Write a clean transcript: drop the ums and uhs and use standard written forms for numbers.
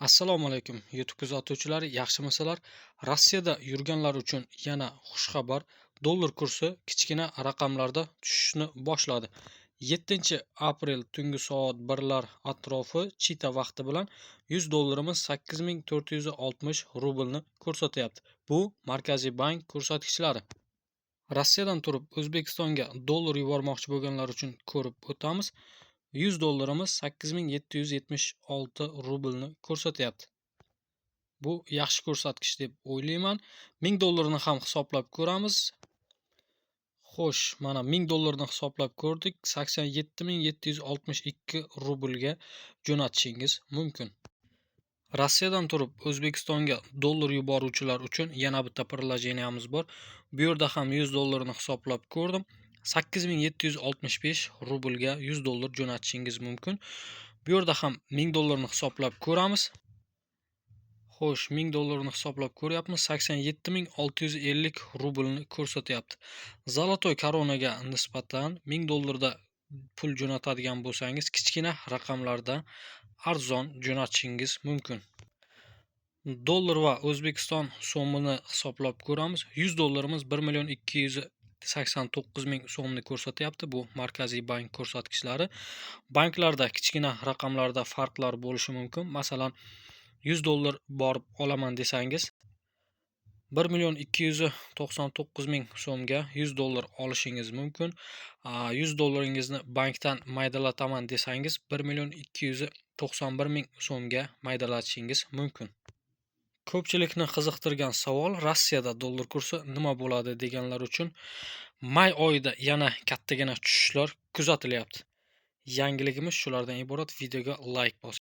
Assalomu alaykum, YouTube kuzatuvchilari, yaxshimisizlar? Rossiyada yurganlar uchun yana xushxabar. Dollar kursi kichkina raqamlarda tushishni boshladi. 7-aprel tungi soat 1 lar atrofi Chita vaqti bilan 100 dollarimiz 8460 rublni ko'rsatyapti. Bu Markaziy bank ko'rsatkichlari. Rossiyadan turib O'zbekistonga dollar yubormoqchi bo'lganlar uchun ko'rib o'tamiz. 100 dollarimiz 8776 rublni ko'rsatyapti. Bu yaxshi ko'rsatkich deb o'ylayman. 1000 dollarni ham hisoblab ko'ramiz. Xo'sh, mana 1000 dollarni hisoblab ko'rdik. 87762 rublga jo'natishingiz mumkin. Rossiyadan turib O'zbekistonga dollar yuboruvchilar uchun yana bitta приложение miz bor. Bu yerda ham 100 dollarni hisoblab ko'rdim. 8765 rublga 100 dollar jo'natishingiz mumkin. Bu yerda ham 1000 dollarni hisoblab ko'ramiz. Xo'sh, 1000 dollarni hisoblab ko'ryapmiz. 87650 rublni ko'rsatyapti. Золотой koronaga nisbatan 1000 dollarda pul jo'natadigan bo'lsangiz, kichkina raqamlarda arzon jo'natishingiz mumkin. Dollar va O'zbekiston so'mini hisoblab ko'ramiz. 100 dollarimiz 1 289 000 so'mni ko'rsatyapti. Bu Markaziy bank ko'rsatkichlari. Banklarda kichkina raqamlarda farqlar bo'lishi mumkin. Masalan, 100 dollar borib olaman desangiz, 1 299 000 so'mga 100 dollar olishingiz mumkin. 100 dollaringizni bankdan maydalataman desangiz, 1 291 000 so'mga maydalatishingiz mumkin. Ko'pchilikni qiziqtirgan savol, Rossiyada dollar kursi nima bo'ladi deganlar uchun may oyida yana kattagina tushishlar kuzatilyapti. Yangiligimiz shulardan iborat. Videoga layk bosing.